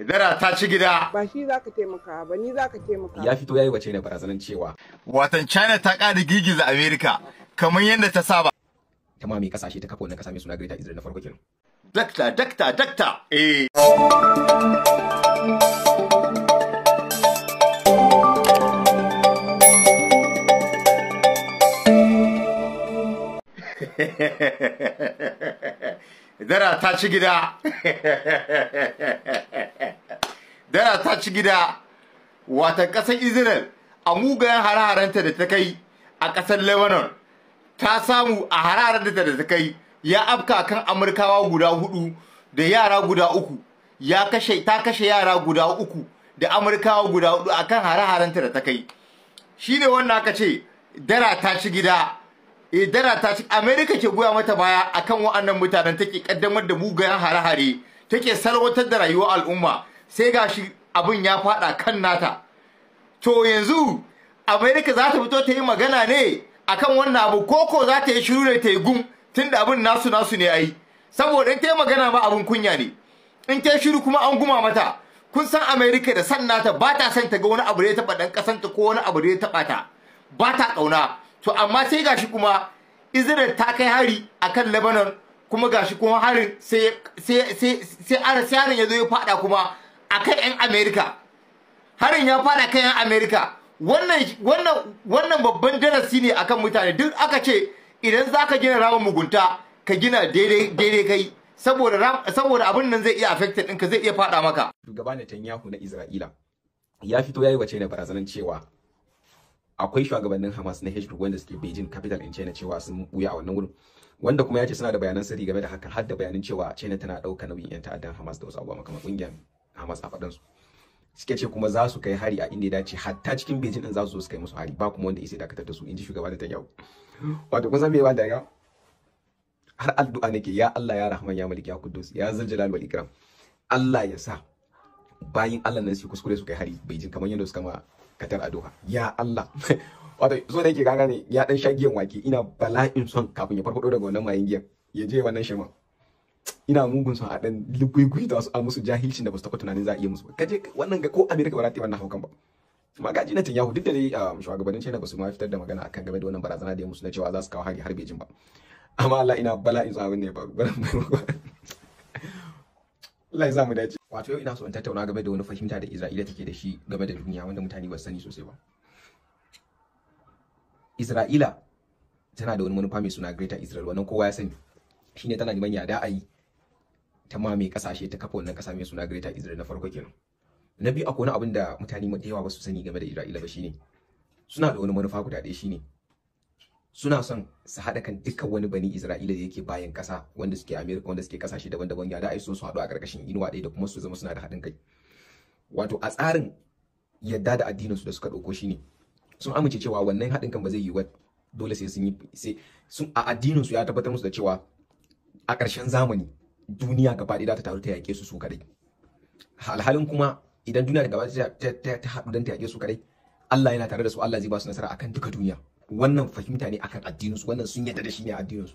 Dara ta ci gida. Ba shi zaka taimaka ba, ni zaka taimaka. Ya fito yayi wace ne barazanan cewa Watan China ta ƙara gigiza America kamar yadda ta saba. Ta mamaye kasashe ta kafa wannan kasa mai suna Greater Israel na farko kenan. Dakta, dakta, dakta. Eh. Dara ta ci gida. Dara ta ci gida. Watan ƙasar Israel a mugayen hare-harenta da ta kai a ƙasar Lebanon ta samu a hare-harenta da ta kai ya afka kan Amurkawa guda 4 da yara guda 3, ya kashe ta kashe yara guda 3 da Amurkawa guda 4 akan hare-harenta da ta kai. Shine wannan aka ce dara ta ci gida. Eh, dara ta ci. America ke goya mata baya akan wa'annan mutanen, take kaddamar da mugayen hare-hare, take salwatar da rayuwar al'umma, sai gashi abin ya fada kan nata. To yanzu America za ta fito ta yi magana ne akan wannan abu, koko za ta yi shiru ne ta yi gum, tunda abin nasu nasu ne ai. Saboda in ta yi magana ma abin kunya ne, in ta yi shiru kuma an guma mata. Kun san America da san nata ba ta son ta ga wani abu da ya taba dan kasanta ko wani abu da ya taba ta, ba ta kauna. To amma sai gashi kuma Israel ta kai hari akan Lebanon, kuma gashi kuma harin sai sai sai sai harin ya zo ya fada kuma akan yan America. Harin ya fada kan yan America. Wannan babban darasi ne akan mutane. Duk aka ce idan zaka gina ramin mugunta ka gina daidai daidai kai, saboda saboda abin nan zai iya affected ɗinka, zai iya fada maka. Shugaba Netanyahu na Isra'ila ya fito yayi wace ne barazanan cewa akwai shugabannin Hamas na H group wanda suke Beijing capital in China, cewa sun buya a wannan wurin, wanda kuma ya ce suna da bayanan sirri game da hakan, har da bayanan cewa China tana ɗaukar nauyin 'yan ta'addan Hamas da wasu abubuwa kamar ƙungiyar Hamas a faɗansu. Suke ce kuma za su kai hari a inda ya dace, hatta cikin Beijing din za su zo su kai musu hari, ba kuma wanda ya dakatar da su, inji shugaba Netanyahu. Wato kun san me wanda ya har addu'a nake, ya Allah ya Rahman ya Malik ya Quddus ya Zal Jalal wal Ikram, Allah ya sa bayin Allah nan su kuskure su kai hari Beijing kamar yadda suka ma Qatar a Doha. Ya Allah. Wato so da yake kaga ne ya dan sha giyan wake, ina bala'in son kafin ya farfado daga wannan mayin giyan ya je wannan shema. Ina mugun son a dan luguigui da wasu a musu jahilcin da ba su taɓa tunanin za a iya musu ba. Kaje wannan ga ko America ba za ta yi wannan haukan ba. Amma gaji Netanyahu duk da dai shugabannin China ba su ma fitar da magana akan game da wannan barazana da ya musu na cewa za su kawo hari har Beijing ba. Amma Allah ina bala'in son abin da ya faru. Allah ya sa mu dace. Wato yau ina so in tattauna game da wani fahimta da Isra'ila take da shi game da duniya wanda mutane ba su sani sosai ba. Isra'ila tana da wani manufa mai suna Greater Israel, wannan kowa ya sani. Shine tana neman ya da a yi ta mamaye kasashe ta kafa wannan kasa mai suna Greater Israel na farko kenan. Na biyu, akwai wani abin da mutane da yawa ba su sani game da Isra'ila ba, shine suna da wani manufa guda ɗaya, shine suna son su haɗa kan dukkan wani bani Isra'ila da yake bayan ƙasa, wanda suke America, wanda suke ƙasashe daban-daban, ya da ai so su haɗu a ƙarƙashin inuwa ɗaya da kuma su zama suna da haɗin kai. Wato a tsarin yadda da addinin su da suka ɗauko shine sun amince cewa wannan haɗin kan ba zai yiwu ba, dole sai sun yi sai sun a addinin su ya tabbatar musu da cewa a ƙarshen zamani duniya gaba ɗaya za ta taru ta yaƙe su su kaɗai. Alhalin kuma idan duniya gaba ɗaya ta haɗu don ta yaƙe su kaɗai, Allah yana tare da su, Allah zai ba su nasara akan duka duniya. Wannan fahimta ne akan addininsu, wannan sun yadda da shi ne addininsu.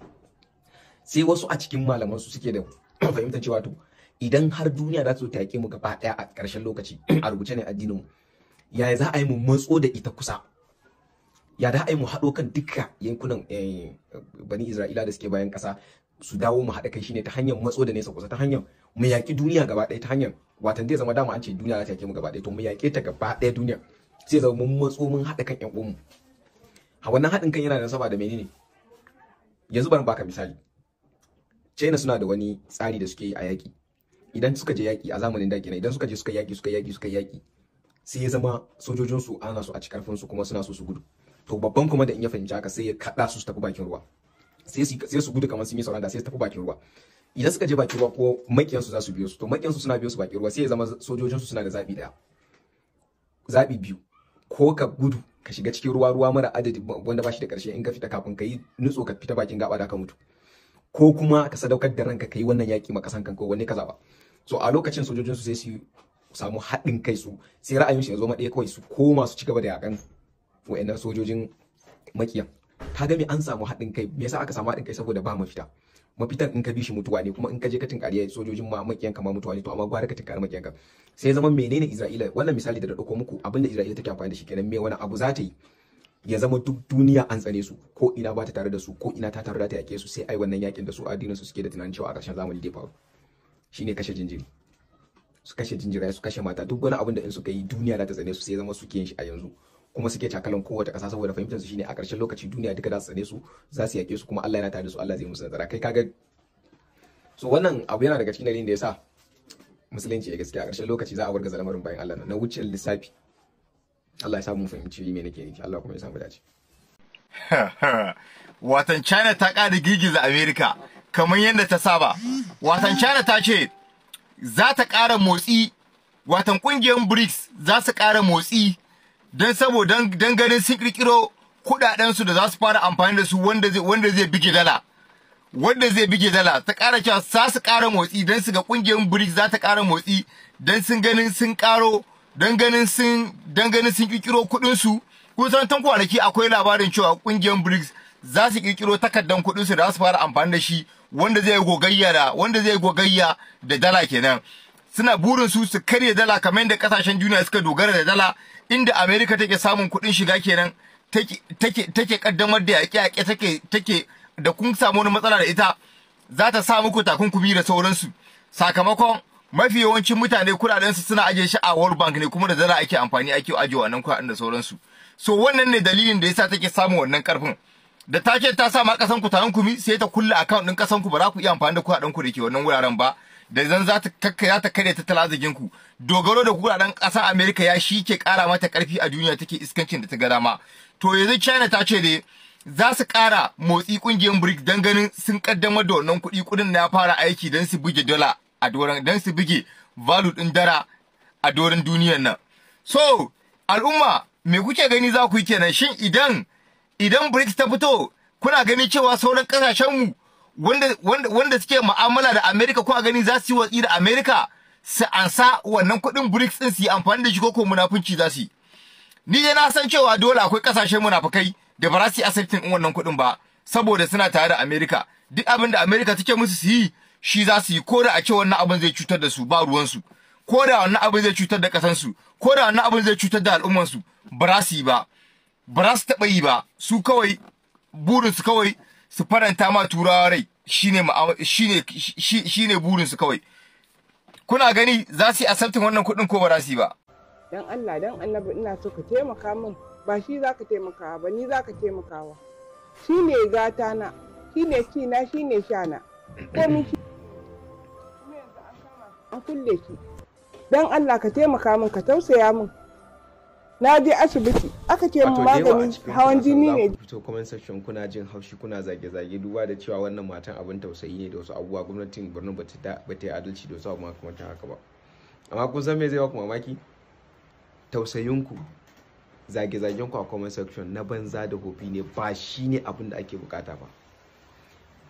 Sai wasu a cikin malaman su suke da fahimtar cewa to idan har duniya za ta zo ta yaƙe mu gaba ɗaya a ƙarshen lokaci, a rubuce ne addinin mu, yaya za a yi mu matso da ita kusa? Ya da a yi mu haɗo kan duka yankunan bani Isra'ila da suke bayan ƙasa su dawo mu haɗa kai, shine ta hanyar matso da nesa kusa, ta hanyar mu yaƙi duniya gaba ɗaya, ta hanyar watan zai zama dama an ce duniya za ta yaƙe mu gaba ɗaya, to mu yaƙe ta gaba ɗaya duniya sai zama mun matso mun haɗa kan ƴan uwanmu. A wannan haɗin kan yana da nasaba da menene? Yanzu bari baka misali. China suna da wani tsari da suke yi a yaƙi. Idan suka je yaƙi a zamanin da kenan, idan suka je suka yaƙi suka yaƙi suka yaƙi, sai ya zama sojojinsu ana so a ci karfin su kuma suna so su gudu. To babban kuma da in ya fahimci haka sai ya kaɗa su su tafi bakin ruwa. Sai su gudu kamar sun yi sauran da sai su tafi bakin ruwa. Idan suka je bakin ruwa ko maƙiyansu za su biyo su, to maƙiyansu suna biyo su bakin ruwa, sai ya zama sojojinsu suna da zaɓi ɗaya. Zaɓi biyu, ko ka gudu ka shiga cikin ruwa, ruwa mara adadi wanda ba shi da ƙarshe, in ka fita kafin ka yi nutso ka fita bakin gaba da ka mutu, ko kuma ka sadaukar da ranka ka yi wannan yaƙi ma kasan kanka, wanne ka zaɓa. So a lokacin sojojin su sai su samu haɗin kai, su sai ra'ayin su ya zo ma ɗaya kawai, su koma su ci gaba da yaƙan wa'annan sojojin makiyan. Ka ga me an samu haɗin kai? Me yasa aka samu haɗin kai? Saboda ba mafita. Mafitan in ka bi shi mutuwa ne, kuma in ka je ka tinkari sojojin ma makiyanka ma mutuwa ne, to amma gwara ka tinkari makiyanka. Sai zama menene Isra'ila, wannan misali da dauko muku, abinda Isra'ila take amfani da shi kenan. Me wani abu za ta yi ya zama duk duniya an tsane su, ko ina ba ta tare da su, ko ina ta tare da ta yake su, sai ai wannan yakin da su addinin su suke da tunanin cewa a ƙarshen zamani zai faru, shine kashe jinjiri. Su kashe jinjirai, su kashe mata, duk wani abin da in suka yi duniya za ta tsane su, sai zama suke yin shi a yanzu, kuma suke cakalan kowace ƙasa, saboda fahimtar su shine a ƙarshen lokaci duniya duka za su tsane su, za su yake su, kuma Allah yana tare da su, Allah zai musu nasara. Kai kaga, so wannan abu yana daga cikin dalilin da yasa musulunci ya gaskiya, a ƙarshen lokaci za a wargaza lamarin bayan Allah na wuce lissafi. Allah ya sa mu fahimci me nake nufi, Allah kuma ya samu dace. Watan China ta ƙara girgiza America kamar yadda ta saba. Watan China ta ce za ta ƙara motsi, watan ƙungiyar BRICS za su ƙara motsi don saboda don ganin sun ƙirƙiro kuɗaɗensu da za su fara amfani da su, wanda zai bige dala. Wanda zai bige dala. Ta ƙara cewa za su ƙara motsi don su ga ƙungiyar BRICS za ta ƙara motsi don sun ganin sun ƙaro don ganin sun ƙirƙiro kuɗinsu. Kun san tun kwanaki akwai labarin cewa ƙungiyar BRICS za su ƙirƙiro takardar kuɗinsu da za su fara amfani da shi, wanda zai gogayya da dala kenan. Suna burin su su karya dala kamar yadda kasashen duniya suka dogara da dala, inda America take samun kuɗin shiga kenan, take kaddamar da yaƙe-yaƙe, take da kun samu wani matsala da ita za ta sa muku takunkumi da sauransu. Sakamakon mafi yawancin mutane kuɗaɗen su suna ajiye shi a World Bank ne, kuma da dala ake amfani ake ajiye wannan kuɗaɗen da sauransu. So wannan ne dalilin da yasa take samun wannan karfin. Da ta ce ta sa ma kasan ku takunkumi, sai ta kulle account din kasan ku, ba za ku iya amfani da kuɗaɗen ku da ke wannan wuraren ba. Da zan za ta kakka za ta karya tattalin arzikin ku. Dogaro da kuɗaɗen ƙasar America ya shi ke ƙara mata ƙarfi a duniya, take iskancin da ta ga dama. To yanzu China ta ce dai za su ƙara motsi, ƙungiyar BRICS, don ganin sun ƙaddamar da wannan kuɗi, kuɗin na fara aiki don su buge dala a doron, don su buge value ɗin dala a doron duniyar nan. So al'umma, me kuke gani za ku yi kenan? Shin idan BRICS ta fito, kuna gani cewa sauran ƙasashenmu wanda suke mu'amala da America, kuna gani za su yi watsi da America su ansa wannan kuɗin BRICS ɗin su yi amfani da shi, ko munafunci za su yi? Ni dai na san cewa dole akwai ƙasashen munafukai da ba za su yi accepting ɗin wannan kuɗin ba, saboda suna tare da America. Duk abin da America take musu su yi, shi za su yi, ko da a ce wannan abin zai cutar da su, ba ruwansu. Ko da wannan abin zai cutar da ƙasansu, ko da wannan abin zai cutar da al'ummansu, ba za su yi ba, ba za su taɓa yi ba. Su kawai burinsu kawai su faranta ma Turawa rai, shine burinsu kawai. Kuna gani za su yi accepting wannan kuɗin ko ba za su yi ba? Dan Allah, dan Annabi, ina so ka taimaka min. Ba shi za ka taimakawa ba, ni za ka taimakawa. Shi ne gata na, shi ne ci na, shi ne sha na, komi shi. Kuma yanzu an kama shi, an kulle shi. Dan Allah ka taimaka min, ka tausaya min. Na je asibiti, aka ce min Wato da yawa a maganin cikin hawan ku jini za ne. ku fito comment section kuna jin haushi, kuna zage-zage, duba da cewa wannan matan abin tausayi ne da wasu abubuwa, gwamnatin Borno ba ta yi adalci da wasu abu makamantan haka ba. Amma kun san me zai baku mamaki? Tausayinku, zage-zagen ku a comment section na banza da hofi ne, ba shi ne abin da ake bukata ba.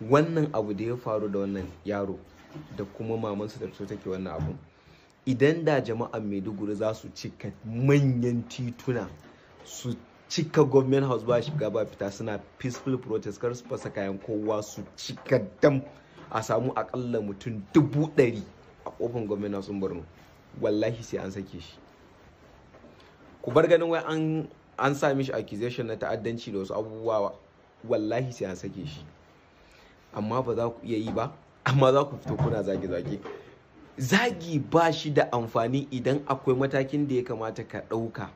Wannan abu da ya faru da wannan yaro da kuma mamansa da so take wannan abu, idan da jama'an Maiduguri za su cika manyan tituna, su cika Government House, ba shiga ba fita, suna peaceful protest, kar su fasa kayan kowa, su cika dam, a samu akalla mutum 100,000 a kofar Government House ɗin Borno, wallahi sai an sake shi. Ku bar ganin wai an sa mishi accusation na ta'addanci da wasu abubuwa, wallahi sai an sake shi. Amma ba za ku iya yi ba, amma za ku fito kuna zage-zage. Zagi ba shi da amfani idan akwai matakin da ya kamata ka ɗauka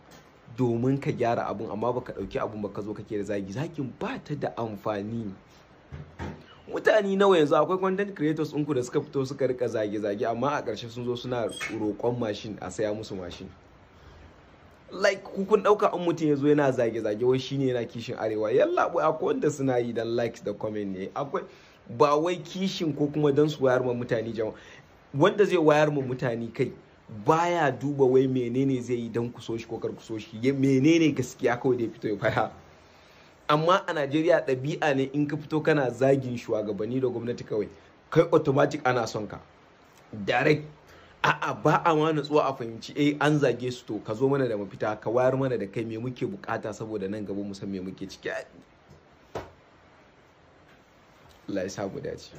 domin ka gyara abun, amma baka ɗauki abun ba, ka zo kake da zagi. Zagin ba ta da amfani. Mutane nawa yanzu akwai content creators ɗinku da suka fito suka rika zage-zage, amma a ƙarshe sun zo suna roƙon mashin, a saya musu mashin. Like ku kun ɗauka an mutum ya zo yana zage-zage wai shine yana kishin arewa. Yalla boy, akwai wanda suna yi dan likes da comment ne, akwai ba wai kishin ko kuma dan su wayar ma mutane jama'a. Wanda zai wayar ma mutane kai baya duba wai menene zai yi dan ku so shi ko kar ku so shi, menene gaskiya kawai da ya fito ya fara. Amma a Najeriya ɗabi'a ne, in ka fito kana zagin shugabanni da gwamnati, kawai kai automatic ana son ka direct. A'a, ba a ma natsuwa a fahimci, eh, an zage su, to ka zo mana da mafita, ka wayar mana da kai, me muke bukata saboda nan gaba mu san me muke ciki. Allah ya sa mu dace.